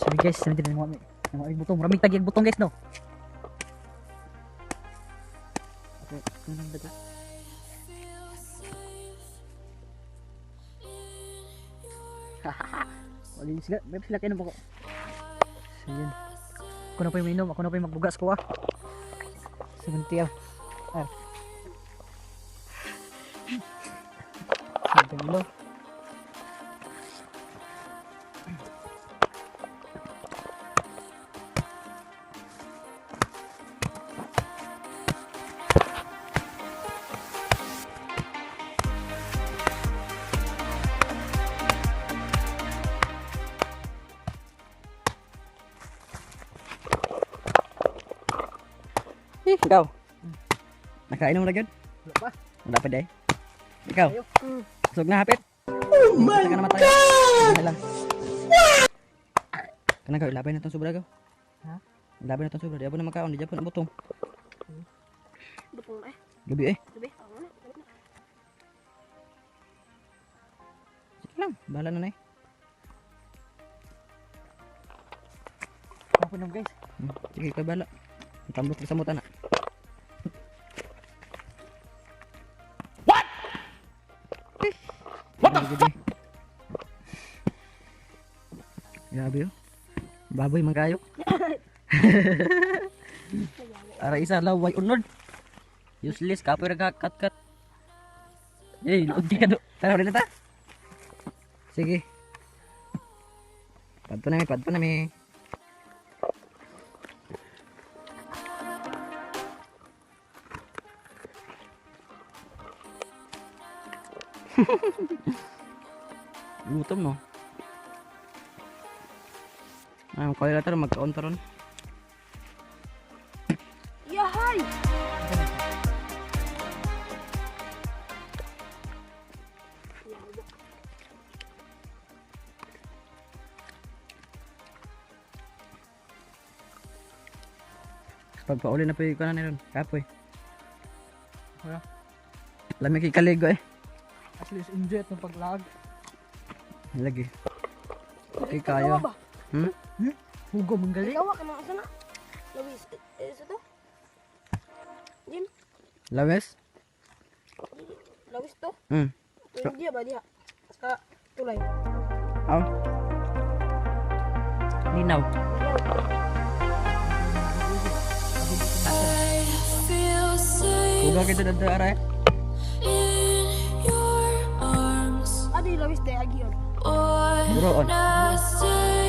So guys, nanti na mo mo butong, maraming tagig butong, guys, no. Okay, kunang daga. Wala sila, may sila kayo ko. So yun. Ako na po yung mainom, ako na po yung magbugas ko ah. 70 ah. Ah. 70 milo. Eh, ikaw. Nakainom na gyud? Wala pa. Wala pa day. Ikaw. Ayo. Busog na hapit. Oh my God! Lang. Kanang gaw, ilabay na tong sobra gaw. Ha? Ilabay na tong sobra. Di na makaon, di na butong. Butong eh. Gabi eh. Gabi. Ako na. Gabi na. Sige lang, bahala na na eh. Ako na, guys. Sige, ikaw bahala. Ang tambok sa muta na. What? What the fuck? Grabe oh. Baboy man kayo. Ara isa laway unod. Useless kapoy ra kat kat. Ey, luod ka do. Tara ulit na ta. Sige. Padto na mi, padto na mi. Gutom no. Ay, kaya na tayo magkaon taron. Yahay! Pagpauli na po yung kanan ron. Kapoy. Wala. Lami kay kaligo eh. At least enjoy itong paglag. Lagi. Okay kayo. Ikaw ba? Hmm? Hugo manggali. Ikaw ka nang asa na? Lawis. Eh, sa to? Jim? Lawes? Lawis to? Ito yung diya ba diha? Sa tulay. Aw. Linaw. I feel safe Kuga kita dito aray. in your arms. Adi lawis day agi yun. One Buroon. last day.